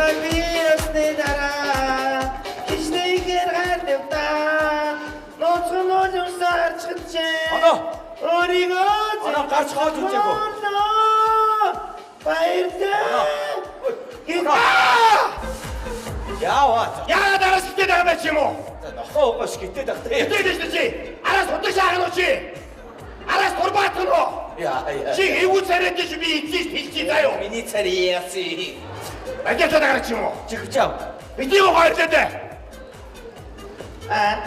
Чамайг би өсний дараа хичнээнээр хайрлавтаа. Ноцхон нулимсаа арчгажээ. Оноо. Өөрийгөө Оноо гарч хоол үзээгүй. Баяртай. Оноо. Яава. Яагаад араас гитээд байгаа юм чи юм уу? Нохоо угаас гитээд ах тий. Гитээд шүү чи. Араас худал шаагна уу чи? Араас турбаатах нь уу? Яа яа. Чи эвгүй царайтай чи би эцээс хэлчихье заа юу? Миний царай яасан. Ажиалаад байгаа чи юм уу? Чихвч ав. Бидний гойлоо дээ. Аа.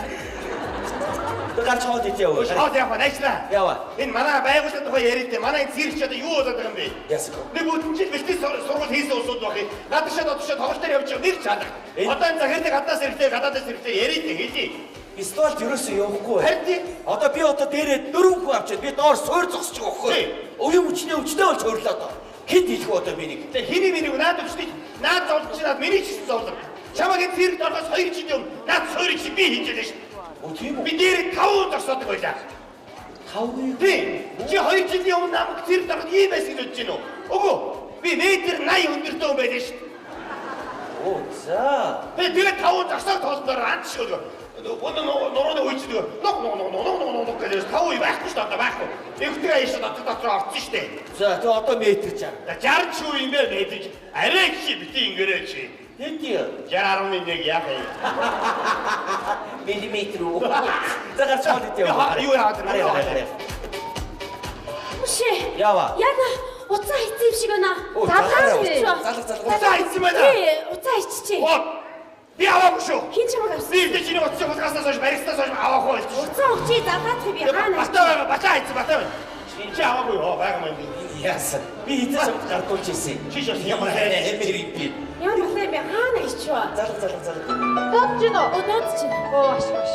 Гарч хоол идэ яв. Хоол явах найчлаа. Яава. Энэ манай байгууллагын тухай яриад дээ. Манай энэ цирк ч одоо юу болоод байгаа юм бэ? Яасан. Нэг бүтэн жил бэлтгэл сургууль хийсэн улсууд байх юм. Гадагшаа дотгошоо тоглолт дээр явж байгаа нэг чалга. Одоо энэ захирлыг гаднаас ирэхдээ гадаадаас ирэхдээ яриад дээ хэлье. Пистолд ерөөсөө явахгүй. Харин тийм. Одоо би одоо дээрээ дөрөв хүн авчиад би доор суур зогсож байгаа байхгүй. Тийм. Өвийн хүчнээ хүчтэй болж хөөрлөө одоо. Хинт хэлэх үү одоо миний? Тэгээ хэний миний наад өчтөж наад зовлон чи наад миний ч гэсэн зовлон. Чамаг энэ циркт орохоос 2 жил өмнө наад суурийг чи би хийж байлаа шүү. Өө тийм үү? Би дээр 5 зогсоодог байлаа. 5 Тийм. Чи 2 жилийн өмнө намайг циркт ороход ийм байсан гэж бодож байна уу? Үгүй. Би метр 80 өндөртэй хүн байлаа шүү. Оо за. Би тэгээд 5 зогсоог тоолдоор анд шиг өнөө нурууны үйчдэг ног ног ног ног ног ног ног гэж 5 үе байхгүй шүү дээ одоо байхгүй. Нэгтгэн аяш дотор дотор орсон шүү дээ. За тэг одоо метр 60. 60 ч юу юм бэ метр арай чи бити ингэрээ чи. Хэд 60.1 яах юм? миллиметр үү? За гарч хоол идэ яв. Юу яагаад Харъя харъя харъя. Үшээ. Яава. Яна уцаа хийсэн юм шиг байна. Оо, Залгаа залгаа, залгаа. Уцаа хийсэн байна. Тий, уцаа хийчихээ. Оо. Би аваагүй шүү. Хин чамайг авсан? Би ихтэй чиний утсыг хулгааснаас хойш баригснаас хойш аваагүй болж шүү. Уцаа өгчий залгаадах юм би хаана? Батаа байгаа, батаа хийсэн, батаа байна. Чи аваагүй юу? Байгаа юм. Яасан. Би хэзээ чамд гардуулж ирсэн. Чи шээс ямар хэмээр юм би. Ямар батаа юм бэ? Хаана хийчихвэ? Залга залга залга. Дуудаж гин үү? Оо, дуудаж чинь. Оо аш аш.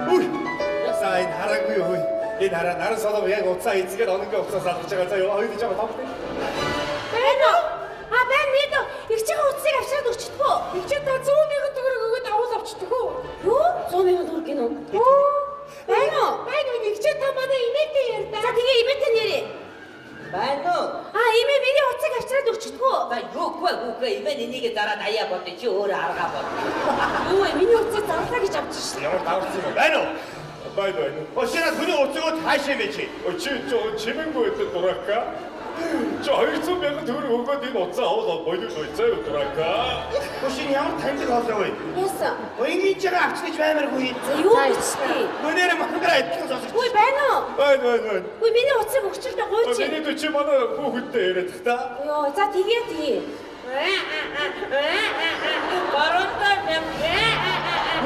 Үгүй. За энэ хараагүй юу? Энэ хараа наран солов яг уцаа эзгээд ононгийн уцаас алгаж байгаа. За юу хоёр жаа томтой. Байна уу? А байна мэд. Их чихэн утсыг авчираад өгчдгөө. Их чи та 100 мянган төгрөг өгөөд авал авчдаг уу? Юу? 100 мянган төгрөг гинөө? Байна уу? Байна уу? Их чи та манай имээтэй ярьдаа. За тэгээ имээтэй нэрээ. Байна уу? А имээ миний утсыг авчираад өгчдгөө. За юугүй үгүй имээ энийг зараад аяа бодъё чи өөрөө аргаа бод. Юу вэ? Миний утсыг зарлаа гэж авчих шээ. Ямар даварцсан юм бэ? Байна уу? Байна байна. Ошираа хүний утсыг хаашаа бэ чи? Чи чимэнгүй гэдэг дурака. Чи 200 мянган төгрөг өгөөд энэ уцаа авал болов уу юу дурака. Хөшин ямар таньдаг хоолой вэ? Яасан? Энгийн чигээ авчиж баймаргүй. За юу бичтий? Гүнээр мангар адилхан сонсогч. Үгүй байна уу? Байна байна байна. Үгүй миний утсыг өгчлээ гуйч. Миний чи манай хүүхэдтэй яриад та. Йоо, за тэгээ тэгээ. 300 мянга.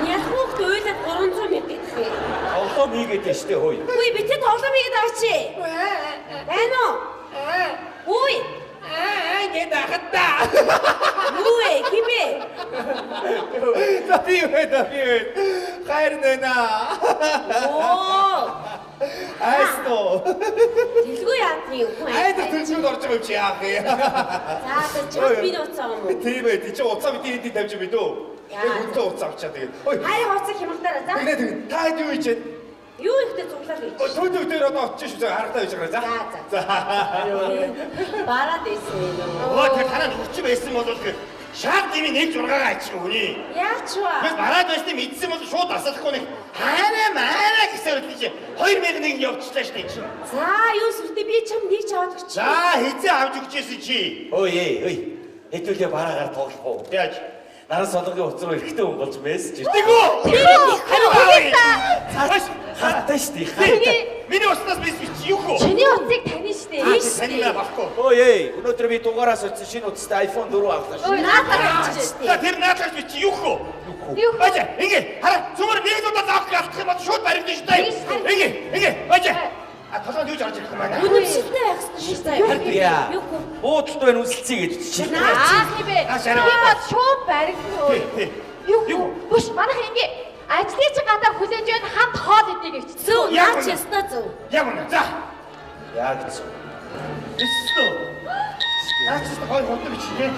Нялх хүүхд уйлаад 300 мянга гэдэг юм. Тоглоом хийгээд байна штэ хөөе. Үгүй би тэ тоглоом хийгээд байгаа чи. Байна уу? Үгүй. Аа ингээд ахад та. Юу вэ? Хин бэ? За би байна би байна. Хайр нэ. Оо. Айсно. Дэлгүй яадны хүн. Айдаг төлөвлөд орж байгаа юм чи яах юм. За за чам би утсаа юм уу? Тийм ээ. Чи уцаа бид энд тавьж мэдөө. Яг үнтэй уцаа авчаа тэгээд. Ой. Хайр уцаа хямгатаараа за. Тэгээд тэгээд та хэд юу хийж вэ? Юу ихтэй цуглаад гэж. Төвдөг дээр одоо очиж шүү. Харагдаа байж байгаа. За за. Бараад байсан юм уу? Өө тэр танаа нөхөрч байсан бол шал дими 1.6-гаа ачих үний. Яач вэ? Би бараад байсныг мэдсэн бол шууд асаахгүй нэг хаараа маараа гэсэн үл чи 2001 явчихлаа шүү дээ чи. За юу сүртэй би чам нэг ч аваад өгч. За хизээ авч өгчээсэн чи. Ой эй ой. Хэдүүлээ бараагаар тоглох уу? Яаж? Наран солонгийн утас руу эрэгтэй хүн болж мессеж ирсэн. Тэгүү. Цааш хаттай шүү дээ. Хаттай. Миний уснаас би чи юу хөө? Чиний утсыг тань шүү дээ. Тань болохгүй. Ой эй, өнөөдөр би дугаараас очсон шинэ утастай iPhone 4 авлаа шүү. Ой наатаа авчих. За тэр наатаач би чи юу хөө? Юу хөө? Бажа, ингээ хараа цөмөр нэг удаа заах алдах юм бол шууд баригдана шүү дээ. Ингээ, ингээ, бажа. А толгойд юу ч орж ирэх юм байна. Үнэмшилтэй байх хэрэгтэй шүү дээ. Юу хөө? Буудалд байна үнсэлцээ гэж чи. Наах юм бэ? Тийм бол шууд баригдана өөр. Юу хөө? Бүш манайх ингээ ажлын чи гадаа хүлээж байна хамт хоол идэх гэж. Зөв, наач ясна зөв. Яг үнэ. За. Яг зөв. Өссөн. Наач ч гой хурдан бичиж тий.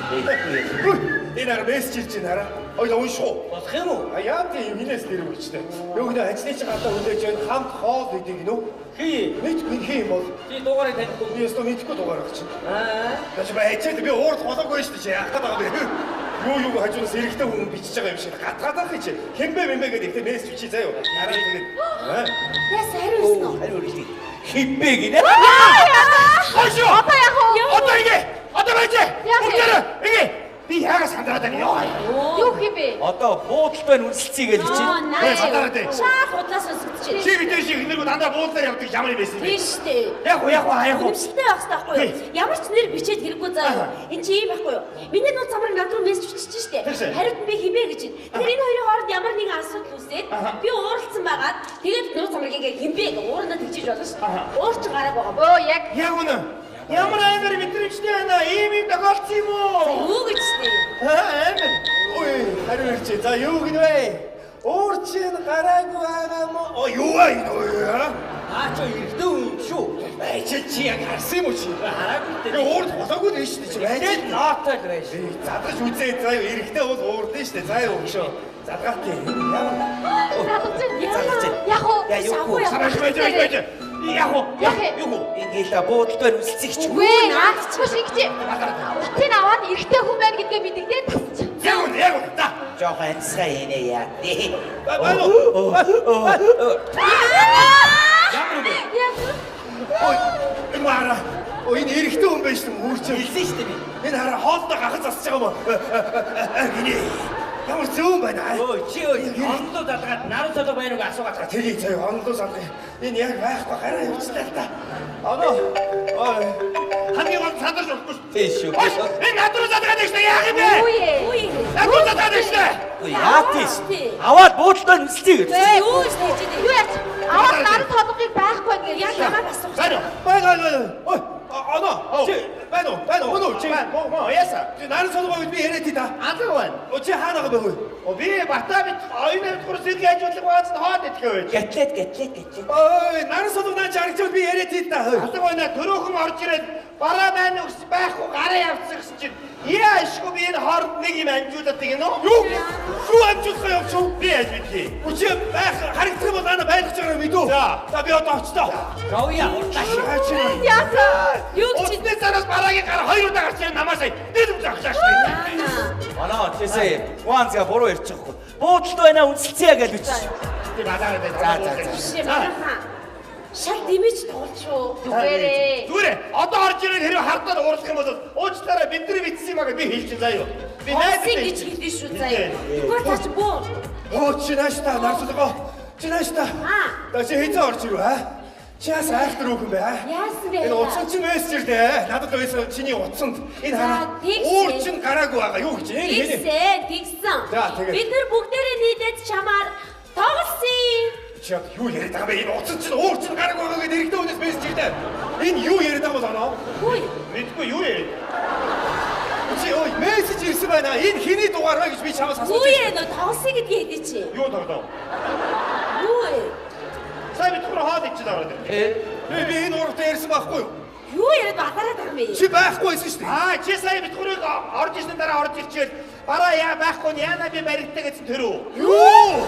Энэ ар мессеж ирж байна хараа. Хоёул унших уу? Болох юм уу? А яа тийм хинээс нэр өгчтэй. Юу гэнэ ажлын чи гадаа хүлээж байна хамт хоол идэг гинөө. Хий. Мэдгүй хий юм бол. Чи дугаарыг танихгүй. Би ёстой мэдхгүй дугаар баг чинь. Аа. Наач ба хачаад би уурд болоогүй шүү дээ. Яах гээд байгаа юм бэ? Юу хажуунаас эрэгтэй хүн бичиж байгаа юм шиг. Гатгаадах чи. Хэмбэ мэмбэ гэдэг ихтэй мессеж бичиж заяа. Хараа тэгээд. Яс хариу ирсэн үү? Хариу ирлээ. Химбэ гинэ. Хойш юу? Одоо яах вэ? Одоо ингэ. Одоо байж. Бүгдээрээ ингэ. Би яагаас сандраад байна ёо. Юу хийм бэ? Одоо буудалд байна үнсэлцээ гэж бичиж. Сандраад байна. Шаал худлаас өсгөж. Чи бидний шиг хинэргүй дандаа буудлаар явдаг ямар юм байсан бэ? Тийм шүү дээ. Яг уу яг уу яг уу. Үнэмшилтэй байх хэрэгтэй байхгүй юу? Ямар ч нэр бичээд хэрэггүй заа юу? Энд чи ийм байхгүй юу? Миний нууц самрыг над руу мессеж бичиж штэ. Хариуд нь би химээ гэж байна. Тэгэхээр энэ хоёрын хооронд ямар нэгэн асуудал үүсээд би ууралцсан байгаад тэгээд нууц самрыг ингээ химбэ гэх уурандаа тэгжиж болно шүү. Уур чи гарааг байгаа. Өө яг. Яг үнэ. Ямар амар мэдрэмжтэй байна. Ийм юм тохиолдсон юм уу? Юу гэж штэ. Амар. Ой, хариу ирчээ. За юу гэнэ вэ? Уур чинь гараагүй байгаа мó? Оо юу вэ энэ ой? Аа чи эрэгтэй хүн шүү. Ажил чи яг харсан юм уу чи? Хараагүй дээ. Би уурд болоогүй л шүү дээ чи. Ажил наатай л байж. Задраж үзээ заа юу эрэгтэй бол уурдэн шүү дээ. Заа юу өгшөө. Залгаатай. Ямар Залгаж Залгаж. Яг уу. Яа юу? Санааш байж байж. Яг уу. Яг Юу? Ингээл буудалд байна үнсэлцээ гэж. Үгүй наад чи ингэж. Утсыг аваад эрэгтэй хүн байна гэдгээ мэдэгдээ тасч. Яг үнэ яг үнэ. За. Жохон амьсгаа хийнэ яа. Байна уу? Ямар юм бэ? Яг. Ой, энэ мара. Ой, энэ эрэгтэй хүн байж юм үүр чинь. Хэлсэн шүү дээ би. Энэ хараа хоолтой гахаж засаж байгаа юм уу? Гинэ. Ямар зөөн байна аа. Өө чи өө онлоо залгаад наруу солоо байна уу асуугаад байгаа. Тэрийг заяа онлоо залгая. Энэ яг байхгүй гараа явчихлаа л та. Оноо. Ой. Хамгийн гол сандарч болохгүй шүү. Тийм шүү. Энэ над руу залгаад байна шүү. Яах юм бэ? Үгүй. Над руу залгаад байна шүү. Яа тийш. Аваад буудалд байна үнсэлцээ гэж. Юу шүү дээ. Юу яач? Аваад наран толгыг байхгүй гэж. Яг намайг асуух. Байна уу? Байна байна. Ой, оноо. Чи байна уу? Байна уу? Өнөө чи. Моо моо яса. Чи наран солгоо үед би яриад тий та. Алга байна. О чи хаана байгаа бэ? О би бата бит оюун амтгуур сэргийн ажиглах бааз нь хоод итгэв байж. Гэтлээд гэтлээд гэтлээд. Ой, наран солгоо наа чаргчвал би яриад тий та. Алга байна. Төрөөхөн орж ирээд бараа маань өгс байхгүй гараа явцсан гэсэн чинь яа ашгүй би энэ хооронд нэг юм амжуулаад гинэ үү? Юу? Юу амжуулах юм чи? Би яаж мэдхий? Үгүй байх харагдах юм бол наа байлгаж байгаа юм мэдүү? За. За би одоо очтоо. Говья хурлаа. Яасан? Юу гэж Утасны цаанаас бараагийн гар хоёр удаа гарч ирэн намаас нийлэмж авчихлаа шүү дээ. Манай тийсээ Ванзга буруу ярьчих хгүй. Буудалд байна үнсэлцээ гэж бичиж. Тийм балаараа байж. За за за. биш манайхан. Шал дэмэж тоглолцоо. Зүгээрээ. Зүгээр одоо орж ирээд хэрэг хардаад уурлах юм бол уучлаарай бид нар бичсэн юм аа гэж би хэлчин заа юу. Би Найз гэж хэлдэж шүү заяа. Тэгвэл цаа чи буу. Оо чи нааш та наран солгоо. Чи нааш та. Аа. Та чи хэзээ орж ирв аа? Чи яас айхтар хүүхэн бэ аа? Яасан бэ? Энэ утсан чи мессеж дээ. Надад байсан чиний утсанд энэ хараа. Тэгсэн. Уур чин гараагүй байгаа юу гэж энэ хэний. Тэгсэн, тэгсэн. За, тэгээд. Бид нар бүгдээрээ нийлээд чамаар тоглосон. Чи одоо юу яриад байгаа бэ? Энэ утсан чинь уур чин гараагүй байгаа гэдэг эрэгтэй хүнээс мессеж ирдэ. Энэ юу яриад байгаа бол оноо? Хүй. Мэдгүй юу яриад. Чи ой мессеж ирсэн байна. Энэ хэний дугаар вэ гэж би чамаас асууж Үгүй ээ нөө тоглосон гэдгийг хэлээ чи. Юу тоглоо? Юу вэ? Сайн бид гурав хоол ичээд ороод ирээ. Би энэ урагтаа ярьсан байхгүй юу? Юу яриад батараад байгаа юм бэ? Чи байхгүй байсан шүү дээ. Аа чи сая бид гурыг орж ирсэн дараа орж ирчээл бараа яа байхгүй нь яана би баригдаа гэсэн тэр үү? Юу?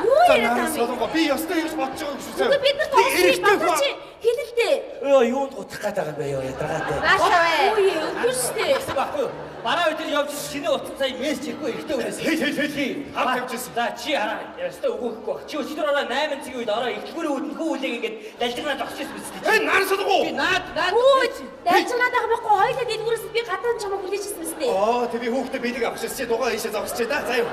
Юу За яриад наран байгаа юм бэ? солонгоо би ёстой юм бодож байгаа юм шүү. Үгүй бид нар тоглосон батар чи хэлэлтэй. Өө юунд гутах гээд байгаа юм бэ ёо ядаргаатай. Наашаа вэ. Үгүй ээ үгүй шүү дээ. Байхгүй юу? Бараа өдөр явж чиний утсан сая мессеж ирэхгүй эрэгтэй хүнээс. Хэл хэл хэл хий. Хам тавьчихсан. За чи хараа. Ястай өгөхгүй байх. Чи өчигдөр ороо 8 цагийн үед ороо ихтгэрийн үүдэн хүү үлээг ингээд далжигнаа зогсож ирсэн биз дээ. Энэ наран солонгоо. Би наад наад Хүү дайчнаад байгаа байхгүй хоёулаа дэлгүүрээс би гадаа чамайг хүлээж ирсэн мэт. Оо тэг би хүүхдээ бэлэг авах шээ. Чи дугаа ийшээ зогсчихээ да. За юу.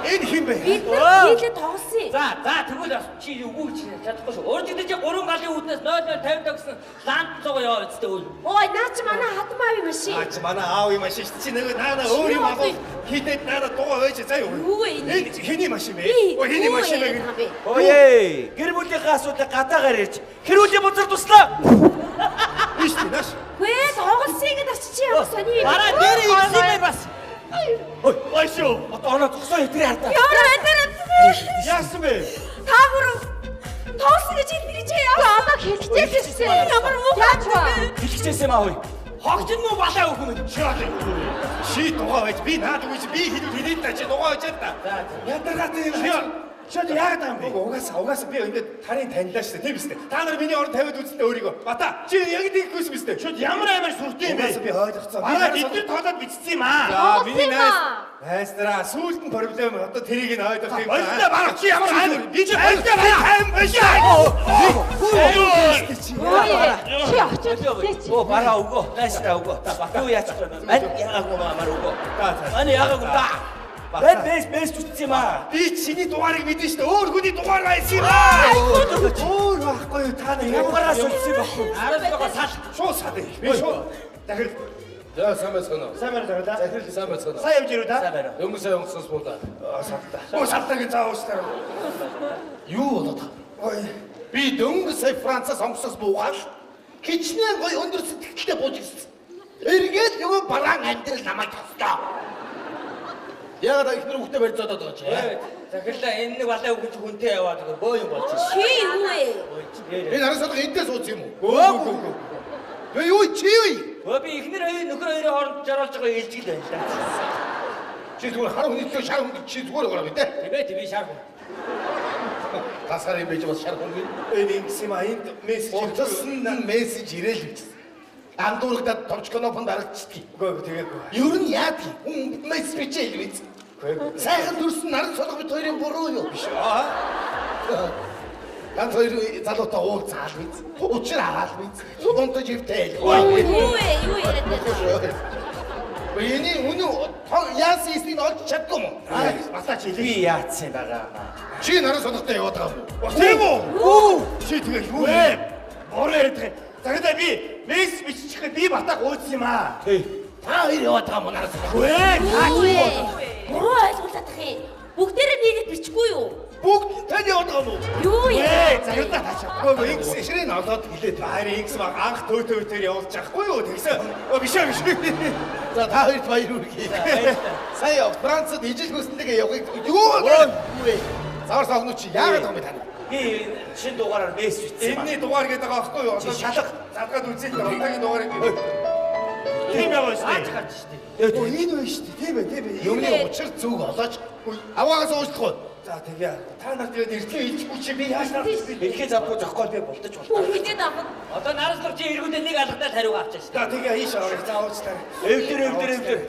Энэ хэн бэ? Бид нар нийлээд тоглосон. За за тэгвэл бас чи үгүй чи чадахгүй шүү. Урд гэдэг чи 3 галын үүднээс 0050 гэсэн ланд цогоо яваа үсттэй үл. Ой наа чи манай хатан аав юм шиг. Аа чи манай аав юм ашиг чи нэг наана өөр юм авах хитэд наана дугаа байж за юу. Юу вэ энэ? Энэ хэний машин бэ? Би Ой хэний машин бэ? бэ? Ой гэр бүлийнхээ асуудлыг гадаагаар ярьж хэрүүлийн бузар туслаа. Ийш тий нааш. Гүй тоглосон гэдээ очиж чи ямар сони юм. Бараа дээр ирсэн юм бас. Ой Ой шүү. одоо оноо зогсоо хэтрий хардаа. Ямар байдлаар Яасан бэ? та бүр тоглосон гэж хэлдэг чи яа. Одоо хэлчихээсэн. Ямар муу Яаж вэ? Хэлчихсэн юм аа хөөе. Хогч нь муу балаа өгөх юм. Чи одоо чи дугаа байж би наад үгүй чи би хэлвэл хэлээд та чи дугаа байж та. Ядаргаатай юм. Чи одоо яагаад байгаа юм бэ? Угаасаа би ингээд тарын танилаа шүү дээ, тийм үстэй. Та нар миний оронд тавиад үзтээ өөрийгөө. Бата, чи яг тийхгүйсэн биз дээ. Чи ямар амар сүртэй юм бэ? Угаасаа би ойлгоцсон. Бараа эдгээр тоолоод бичсэн юм аа. За, миний найз нараа сүүлд нь проблем одоо тэрийг нь ойлгох юм. Болтой бараа чи ямар амар би чи болтой бараа аим биш. Чи очиж үзээч. Оо бараа өгөө. Найс нараа өгөө. Та батуу яачих вэ? Мань яагаагүй маамаар өгөө. Мань яагаагүй та. Мань бэс зүтсэн юм аа. Би чиний дугаарыг мэдэн шүү дээ. Өөр хүний дугаар байсан юм аа. Өөр байхгүй юу та нар ямараа сулсан байхгүй. Араас сал. Шууд сал. Би шууд. Дахир. За сайн байцгаана уу? Сайн байна уу? Захирал сайн байцгаана уу? Сайн явж ирүү та? Сайн байна уу? Дөнгөж сая онгоцоос буулаа. Салтаа. Өө салтаа гэж заа уучлаарай. Юу болоод байгаа? Ой. Би дөнгөж сая Францаас онгоцоос буугаад хичнээн гоё өндөр сэтгэлтэй бууж ирсэн. Эргээд нөгөө бараан амьдрал намайг тослоо. Яагаад их нэр хүүхдээ барьж зодоод байгаа чи? Захирлаа энэ нэг балаа өгч хүнтэй яваад байгаа бөө юм болж байна. Чи юу вэ? Энэ араас алга эндээс сууц юм уу? Өө. Тэгээ юу чи юу? Өө би эхнэр хоёр нөхөр хоёрын хооронд жаргалж байгаа илжигэл байна л да. Чи зүгээр хар хүний төлөө шар хүн чи зүгээр байгаа юм дээ. Тийм ээ би шар хүн. Гасгаар юм байж бас шар хүн гин. Энэ ингэсэн юм а энд мессеж утасанд мессеж ирээл бичсэн. Андуурагдаад товч кнопонд дарагдчихдаг. Үгүй тэгээгүй. Ер нь яадаг юм? Хүн мессеж бичээл биз. Сайхан төрсөн наран солго бит хоёрын буруу юу? Биш аа. Ганц хоёр залуутай уулзаал биз. Учир агаал биз. Унтаж ивтэл. Юу вэ? Юу яриад байна? Эний үнэн яасан эснийг олж чаддгүй юм уу? Батаа чи Би яатсан байгаа маа. Чи наран солготой яваад байгаа юм уу? Тийм үү? Чи тэгээ юу вэ? Бороо яриад байгаа. Захидаа би мессеж бичихээ би батаг ууцсан юм аа. Тий. Та хоёр яваад байгаа юм уу наран солго? Вэ? Та Юу вэ? Буруу ойлголоод тах юм. Бүгдээрээ нийлээд бичихгүй юу? Бүгд тань яваад байгаа юм уу? Юу Вэ? яа? Захидаа та чи. Үгүй ингэсэн. Ширээ нь олоод гэлээд. Харин ингэсэн баг анх төө төө төр явуулж байхгүй юу? Тэгсэн. Өө биш ээ биш. За та хоёрт баяр хүргэе. Сая Францад ижил хөөсөнтэйгээ явахыг юу вэ? Завар согноо чи яагаад байгаа юм бэ та нар? Би шин дугаараар мессеж бичсэн юм аа. Энэний дугаар гэдэг байгаа байхгүй юу? Чи шалга. Задгаад үзээ л одоогийн дугаарыг. Тийм байгаа шүү Аач дээ. гарч штэ. Өө энэ вэ шүү дээ. Тийм ээ, тийм ээ. Юмны учир зүг олооч. Аваагаас уучлах уу? За тэгээ. Та нар тэгээд эртлээ илжгүй чи би яаж нарах вэ? Хэлхээ завгүй зохиол би бултаж болтой. Хинээд авах. Одоо наран солго чи эргүүдээ нэг алгадаад хариугаа авчаа штэ. За тэгээ ийш орё. За уучлаарай. Эвдэр эвдэр эвдэр.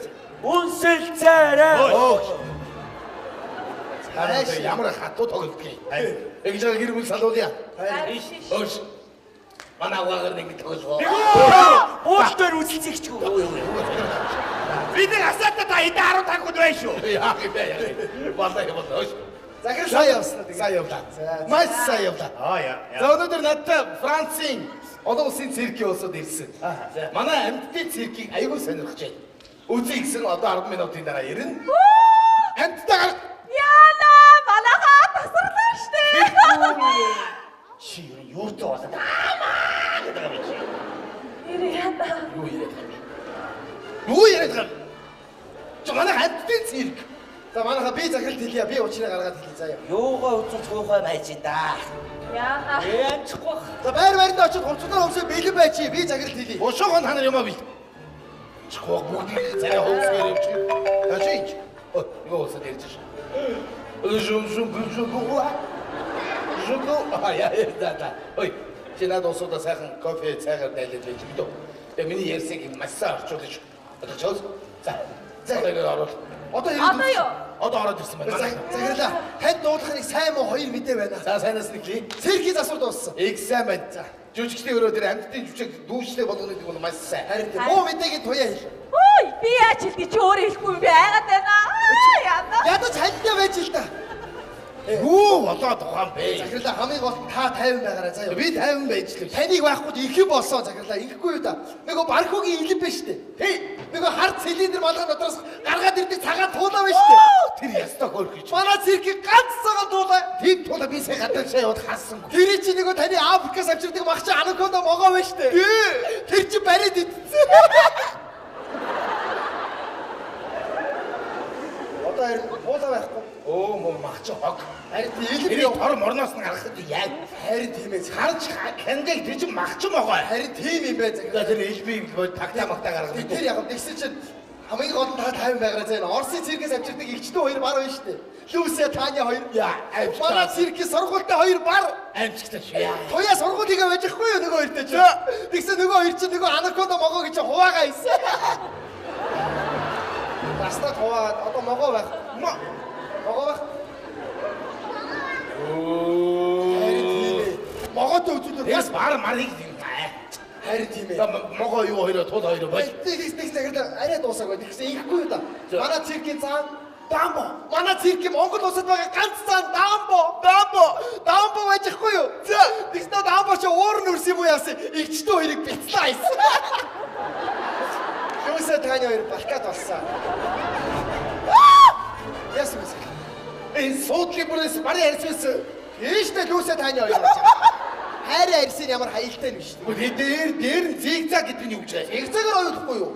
Үнсэл царай. Өө. Цааш ямар хатуу тоглолтгийг. Ингэж байгаа гэр бүл салуулъя. Өөш. Манай аваагаар нэг тоглолгоо. Уул дээр үзэлцэгчгүй. Бид нар асаатаа та эдээ 15 хүн байна шүү. Яах юм бэ яах юм. Болоо юм болоо. Өөш. Захир Сайн явсан. Сайн явлаа. Маш сайн явлаа. Аа яа. За өнөөдөр надтай Францын олон улсын циркийн улсууд ирсэн. Манай амьтдын циркийг аягүй сонирхож байна. Үзье гэсэн одоо 10 минутын дараа ирнэ. Амьтдаа гарах. Яна манайхаа тасарлаа штэ. Чи юу юутай болоод аамаа гэдэг юм чи. Нэр яна. Юу яриад байгаа юм бэ? Юу яриад байгаа юм? Чи манай амьтдын цирк. За манайха би захиралт хэлье. Би учрыг гаргаад хэлье заяа. Юугаа үзүүлж хуухай байж ин да. Яна. Ээ амжихгүй бах. За байр байранд очиж хувцлаар өмсөө бэлэн бай чи. Би захиралт хэлье. Бушуухан та нар юмаа бил. Чихваа бүгдийг царай хөөсгөр юм чи. Та чи энэ. Өө, юу усад ярьж шээ. Жум жум жум гуа. Жум а яа да да. Ой, чи надад усудаа сайхан кофе цайгаар дайлаад байж гэдэг. Тэгээ миний ярьсыг маш сайн орчуулж шүү. Одоо чоос. За. За одоо орол. Одоо ирээд Одоо юу? Одоо ороод ирсэн байна. Захирлаа. Танд дуулах нэг сайн муу хоёр мэдээ байна. За сайнаас нэг хий. Циркийн засвар дууссан. Их сайн байна. За. Жүжигчдийн өрөө дээр амьтдын жүжиг дүүжлээ болгоно гэдэг бол маш сайн. Харин тийм. Муу мэдээгийн туяа хэл. Ой, би яаж хэлдэг чи өөрөө хэлэхгүй юм би айгаад байна. Яна. Ядаж халилаа байж л та. Юу болоод байгаа юм бэ? Захирлаа хамгийн гол нь та 50 байгаарай заяа. Би 50 байж л. Таныг байхгүй их юм болсон захирлаа. Ингэхгүй юу та. Нөгөө бархуугийн илэн биш үү? Хей, Нөгөө хар цилиндр малгай дотроос гаргаад ирдэг цагаан туулаа биш үү? тэр ястаа хөөрхөж. Манай циркийн ганц цагаан туулаа. Тийм туулаа би сая гадаа шаа яваад хассан. Тэр чи нөгөө таны Африкаас авчирдаг мах чи анаконда могоо байж тээ. Тэр чи бариад идсэн. Одоо харин туулаа байхгүй. Өө мó мах чи хог. Харин тийм Тэрийг тор морноос нь гаргахад яа. Харин тийм ээ. Харж хяндаг тэр чинь махчин могой. Харин тийм юм байна захирал. Тэр элбэг бод тагтаа магтаа гаргах. Тэр яг тэгсэн чинь хамгийн гол нь та 50 байгаараа зэн. Орсын циркээс авчирдаг эгчдэн хоёр бар байна шүү дээ. Люся Таня хоёр. Манай циркийн сургуультай хоёр бар. Амжигтай шүү. Туяа сургуулийг байж ахгүй юу нөгөө хоёртой чинь. Тэгсэн нөгөө хоёр чинь нөгөө анаконда могоо гэж хуваагаа хийсэн. Таснаа хуваагаад одоо могоо байх. Могоо байх. Харин тийм ээ. Могоотой үзүүлэр бас бар марыг юм та. Харин тийм ээ. Могоо юу хоёроо тул хоёроо бол. Тэгс тэгс арай дуусаагүй. Тэгсэн ингэхгүй юу да. Манай циркийн заан Дамбо. Манай циркийн Монгол улсад байгаа ганц заан Дамбо. Дамбо. Дамбо байж ахгүй юу? Тэгснэ Дамбо чи уур нүрс юм уу яасан? Игчдэн хоёрыг бяцлаа хийсэн. Юусаа таны хоёр балкад болсон. Яасан бэ? Энэ суудлын бүрээс барын арьс байсан. Тийштэй Люся таны хоёр болж байгаа. Хайрын арьсыг ямар хаялтай нь биш. Үгүй дээр нь зигзаг гэдэг нь юу гэж байна? Зигзагаар оюутахгүй юу?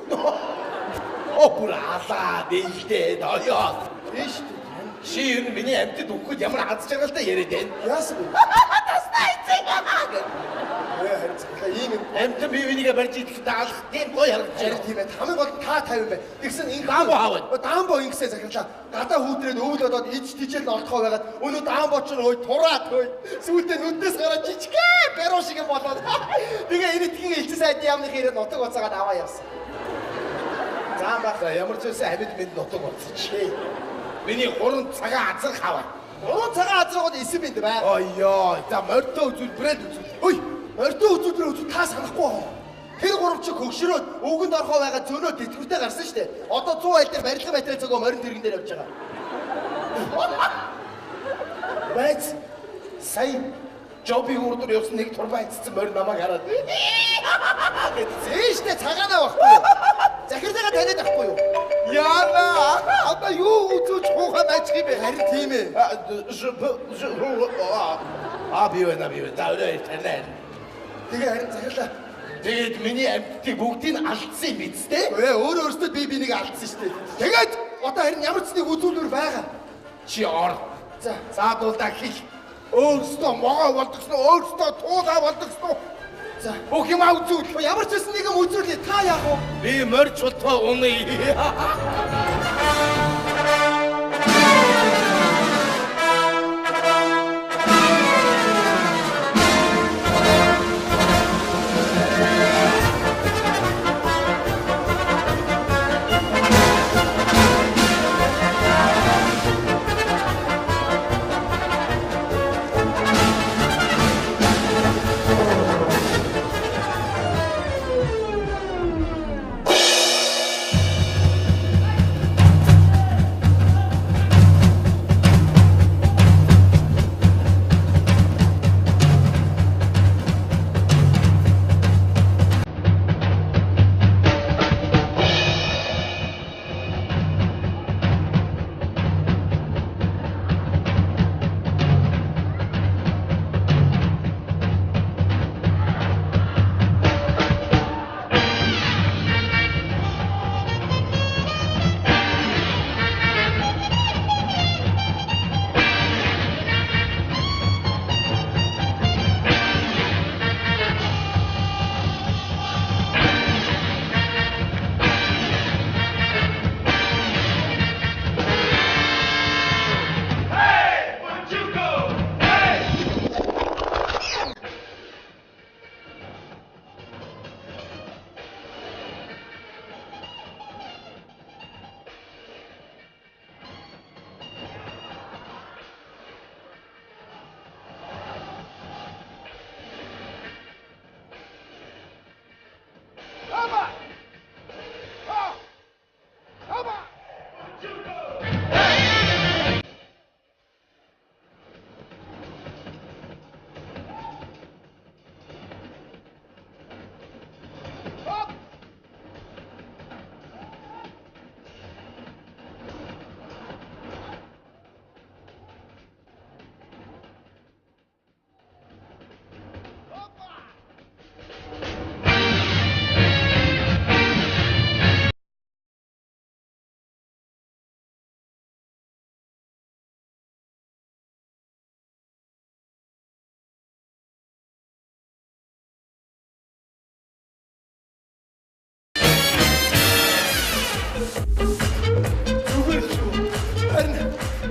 Оо бүр алаа бэлдээ ноёо. Тийштэй. Чи ер нь миний амьтад өгөхөд ямар аз жаргалтай яриад байна? Яасан бэ? Таснаа эцэг. Харин захиалаа ийм юм. Амьтан бие бинийгээ барьж идэхэд алах тийм гоё харагдаж байна. Тийм ээ. Хамгийн гол та 50 байна. Тэгсэн ингэ Дамбо хаваа. Дамбо ингэсээ захиалаа. Гадаа хүүтрээд өвөл бодоод иж тижэл нь олдохоо байгаад өнөө Дамбо ч хөөе тураад хөөе. Сүүлдээ нүднээс гараад жижигхэн баруун шиг юм болоод. Тэгээ эрэтгийн элчин сайдын яамны хэрэг нутаг уцаагаад аваа явсан. Зам баг ямар ч байсан амьд минь нутаг уцаж. Миний 3 цагаан азрах хаваа. 3 цагаан азрахад 9 бинд бай. Оёо. За морьтой үзүүлбэрээ үзүүл. Ой, морьтой үзүүлбэрээ үзүүл та санахгүй аа. Тэр гурав чи хөгшрөөд өвгөнд орхоо байгаа зөнөө тэтгэвртэй гарсан штэ. Одоо 100 айл дээр барилга материал зөгөө морин тэрэгэн дээр явж байгаа. Байц. Сая Жобиг урдуур явсан нэг турбаа эцсэн морь намайг хараад. Зэн штэ цагаанаа байхгүй юу? Захирлага таниад байхгүй юу? Яана одоо юу үзүүлж хуухай байж юм бэ? Харин тийм ээ. Аа би байна би байна. За өрөө танай. Тэгээ харин захирлаа. Тэгээд миний амьтдыг бүгдийг нь алдсан юм биз дээ? Ээ өөрөө өөртөө би бинийг алдсан шүү дээ. Тэгээд одоо харин ямар ч нэг үзүүлвэр байгаа. Чи ор. За заадуулдаа хэл. Өөрсдөө могоо болдогсон уу? Өөрсдөө туулаа болдогсон уу? За бүх юм үзүүл. Ямар ч байсан нэг юм үзүүлье. Та яах вэ? Би морь чултаа унаа.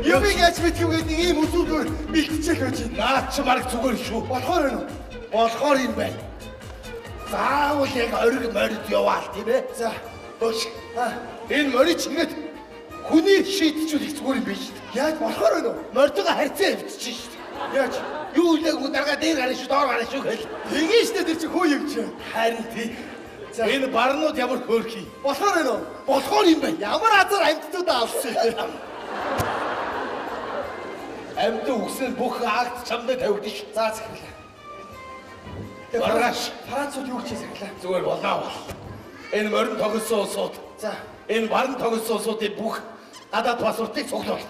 Юмыг яаж мэдэх юм гээд нэг ийм үзүүлбэр бэлтжээл байж байна. Наад чи баг зүгээр шүү. Болохоор байна уу? Болохоор юм байна. Заавал яг ориг морид яваал тийм ээ. За. Бөөш. Энэ морийг чингээд хүний шийдчихвэл их зүгээр юм биш үү? Яаж болохоор байна уу? Морьтойгоо харьцаа эвдчихэж шүү дээ. Яаж? Юу үлээг даргаа дээр гарна шүү, доор гарна шүү гэл. Тэгээ штэ тэр чи хөө юм чи. Харин тий. Энэ барнууд ямар хөөрхий. Болохоор байна уу? Болохоор юм байна. Ямар азар амьтдуудаа авсан юм. Амьд үгсээр бүх акт чамдаа тавигдана шүү. За захирлаа. Маргааш Францууд юу гэж захирлаа? зүгээр болоо бол. Энэ морин тогсон улсууд. За. Энэ барн тогсон улсуудын бүх гадаад паспортыг цуглуул.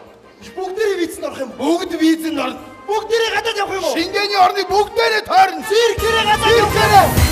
Бүгдээрээ визэнд орох юм. Бүгд визэнд орно. Бүгдээрээ гадаад явах юм уу? Шингэний орныг бүгдээрээ тойрно. Циркээрээ гадаад явах юм уу?